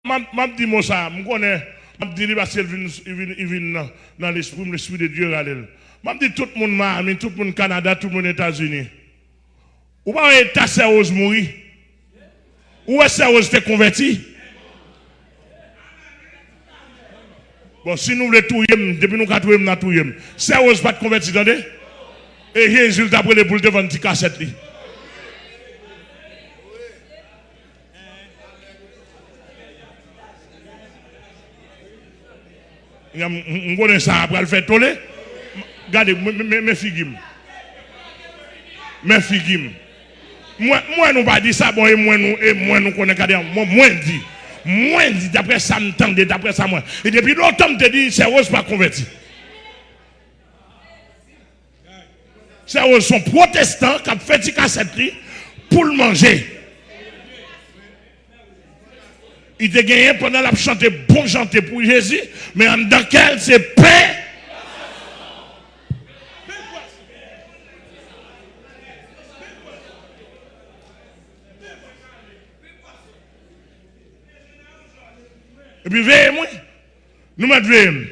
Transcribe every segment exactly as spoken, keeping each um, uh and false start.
m ap, m ap di mo sa a, m konnen, m ap di li paske l vin, li vin, li vin nan, nan lespri m, Lespri de Dye rale l. M ap di tout moun Miami, tout moun Kanada, tout moun Etazini. Ou pa wè eta Sè Rose mouri? Ou wè Sè Rose te konvèti? Bon, si nou vle touye m, depi nou ka touye m, n a touye m. Sè Rose pa t konvèti, tande? E Jezi l t ap rele pou l te vann ti kasèt li. M, m, m konnen sa a pral fè tole. Gade, men, men, men, men figi m. Men figi m. Mwen, mwen nou pa di sa, bon, e mwen nou, e mwen nou konnen, gade, mwen, mwen di. Mwen di, daprè sa m tande, daprè sa mwen. E depi lontan m te di, Sè Rose pa konvèti. Sè Rose se yon pwotestan k ap fè ti kasèt li pou l manje. Li te genyen pandan l ap chante bon chante pou Jezi, men anndan kè l se pen. Epi veye m wi. Nou mèt veye m.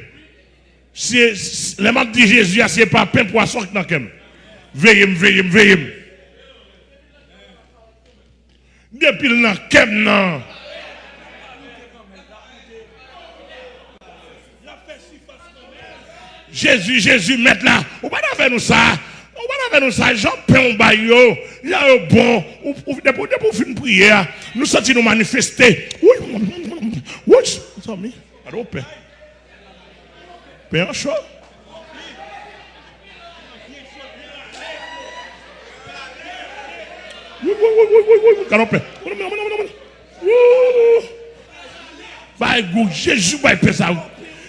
Si, si, lè m ap di Jezi a, se pa pen pwason k nan kè m. Veye m, veye m, veye m. Depi l nan kè m nan. Jezi, Jezi, mèt la. Ou pa t avè nou sa. Ou pa t avè nou sa. Jan pen w bay yo, jan yo bon. Ou, ou, depi, depi w fin priye a, nou santi nou manifeste. Wouy, wouy, zanmi. Gade w pen. Pen an cho. Wi, wi, wi, wi, wi, wi, gade yon pen. Wou! Bay gou, Jezi bay pen sa.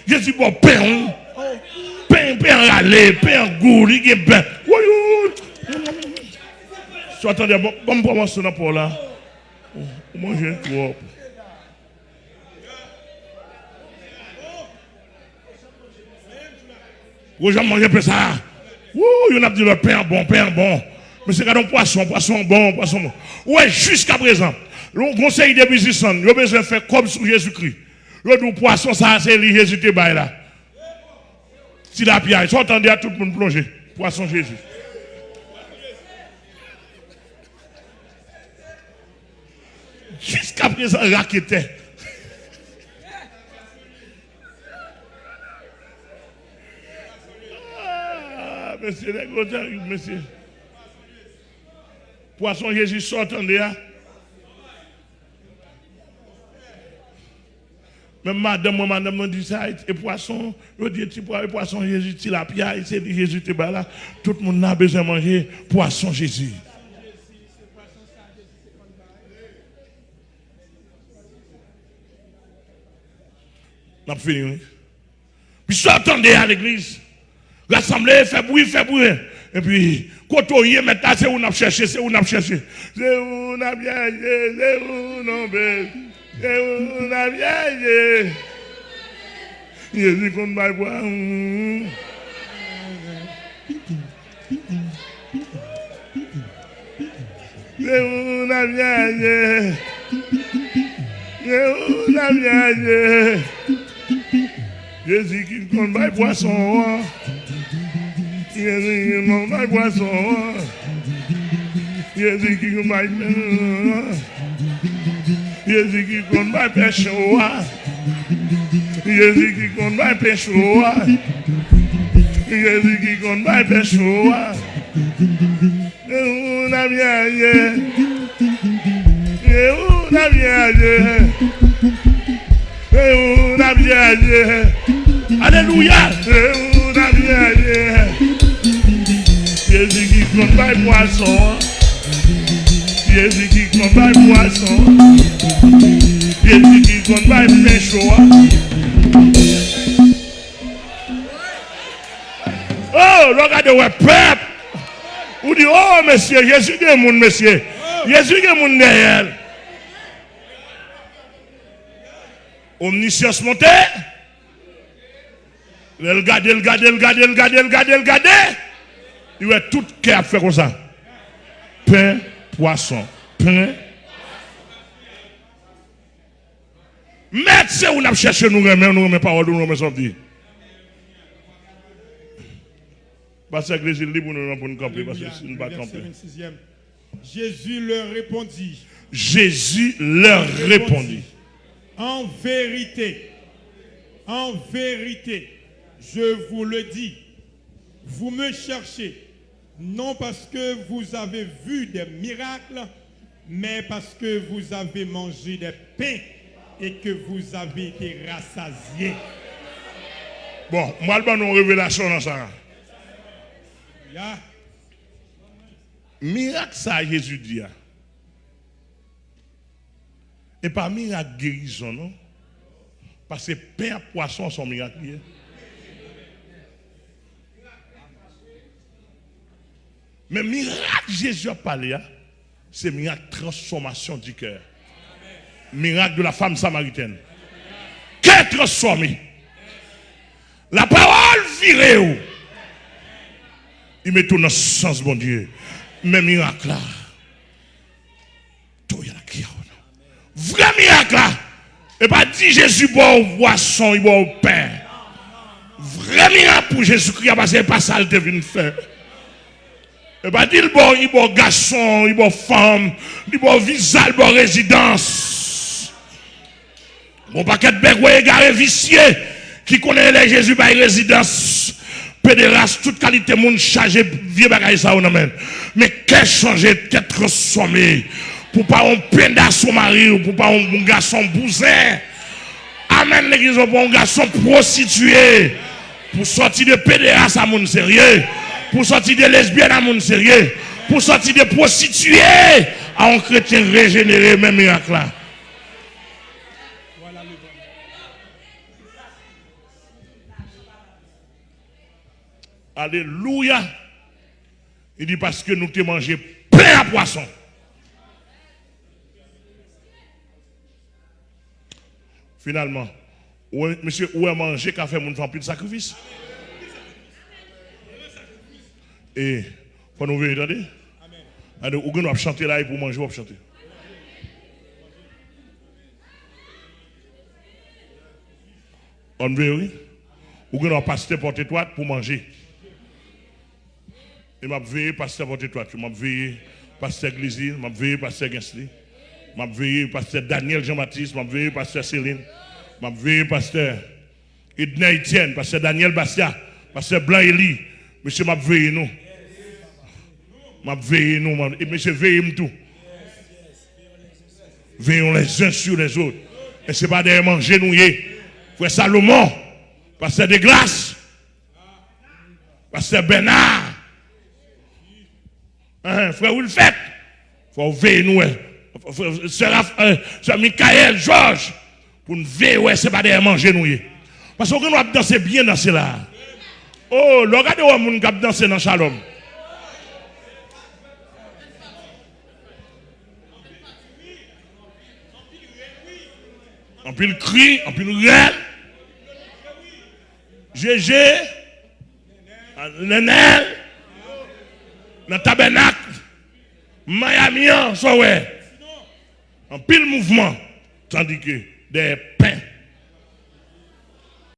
Jezi ba w pen, wi. Pen, pen an rale, pen an gou, li gen pen. Wi, wi, wi. Si w tande, bon, bon, bon, bon, nan po la. Ou, ou manje twòp. Ou janm manje pen sa a? Wou, youn ap di lòt, pen an bon, pen an bon. Mesye, gade yon pwason, pwason an bon, pwason an bon. Ou wè, jiskaprezan, yon, gon seri de biznismann, yo bezwen fè kòb sou Jezikri. Yo di w pwason sa a, se li Jezi te bay la. Tilapya, sa w tande a, tout moun plonje. Pwason Jezi. Jiskaprezan, raketè. Ah, mesye, nèg yo terib, mesye. Pwason Jezi, sa w tande a? Menm madanm mwen, madanm mwen di sa, e pwason, yo di e ti pwa-, e pwason Jezi, tilapya, e se li Jezi te bay la. Tout moun nan bezwen manje pwason Jezi. N ap fini, wi. Pi sa w tande a legliz. Rasanble, fè bri, fè bri. Epi, kote w ye, mèt la, se ou n ap chèche, se ou n ap chèche. Se ou n ap chèche, se ou non, bèl. Se ou n ap chèche. Jezi konn bay pwa. Se ou n ap chèche. Se ou n ap chèche. Jezi ki konn bay pwason an. Jezi ki konn bay pwason an. Jezi ki konn bay pen an. Jezi ki konn bay pèch yo a. Jezi ki konn bay pèch yo a. Jezi ki konn bay pèch yo a. Se ou n ap chèche. Se ou n ap chèche. Se ou n ap chèche. Alelouya. Se ou n ap chèche. Jezi ki konn bay pwason an. Jezi ki konn bay pwason an. Jezi ki konn bay pen cho a. Oh, lè w gade, w wè pèp. Ou di, oh, mesye, Jezi gen moun, mesye. Jezi gen moun dèyè l. Omnisyans monte. Lè l gade, l gade, l gade, l gade, l gade, l gade. Li wè tout kè ap fè konsa. Pen, pwason. Pen. Mèt, se ou n ap chèche, nou renmen, nou renmen pawòl ou, nou renmen sa w ap di. Pastè Glezil, li pou nou, pou nou kanpe, paske si nou pa kanpe. Jésus leur répondit. Jésus leur répondit. En vérité, en vérité, je vous le dis, vous me cherchez, non parce que vous avez vu des miracles, mais parce que vous avez mangé des pains et que vous avez été rassasiés. Bon, mwen al ban nou revelasyon nan sa. Ya. Mirak sa Jezi di a, e pa mirak gerizon non. Paske pen ak pwason se yon mirak li ye. Men mirak Jezi ap pale a, se mirak transfòmasyon di kè. Mirak de la femme samaritaine. Kè transfòme. Lapawòl vire w. Li mete w nan sans Bondye. Men mirak la. Vrè mirak la, e pa di Jezi ba w pwason, li ba w pen. Vrè mirak pou Jezikri a, paske e pa sa l te vin fè. E pa di l ba w, li ba w gason, li ba w fanm, li ba w viza, li ba w rezidans. Gon pakèt bègwè egare visye ki konnen lè Jezi bay rezidans, pederas, tout kalite moun chaje vye bagay sa yo nan men l. Men kè chanje, kè transfòme. Pou pa yon penda sou mari w, pou pa yon gason bouzen. Amèn, legliz, pou pa yon gason pwostitiye. Pou sòti de pederas a moun serye. Pou sòti de lesbyèn a moun serye. Pou sòti de pwostitiye a yon kretyen rejenere, men mirak la. Alelouya. Li di, paske nou te manje pen a pwason. Finalman, ou wè, mesye, ou wè manje ka fè moun fè anpil sakrifis. E fò nou veye, tande. Tande, ou gen dwa ap chante la, epi w manje, w ap chante. Ann veye, wi. Ou gen dwa pastè Pòtetwat pou manje. E m ap veye pastè Pòtetwat yo, m ap veye pastè Glezil, m ap veye pastè Gensley, m ap veye pastè Daniel Jean Baptiste, m ap veye pastè Celine, m ap veye pastè Edner Etienne, pastè Daniel Bastia, pastè Blanc Eli. Mesye, m ap veye nou. M ap veye nou, m ap, e mesye, veye m tou. Veillons les uns sur les autres. E se pa dèyè manje nou ye. Frè Salomon, pastè Deglas, pastè Bèna, hein, frè Wilfèt, fò w veye nou wè. Frè, sè Raf-, eh, sè Michael, Jòj, pou n veye wè se pa dèyè manje nou ye. Paske ou gen dwa ap danse byen danse la. O, lè w gade wè moun k ap danse nan Shalom. Anpil kri, anpil rèl. Jeje, Nenel, nan Tabènak, Miami an, sa w wè. Anpil mouvman, tandike dèyè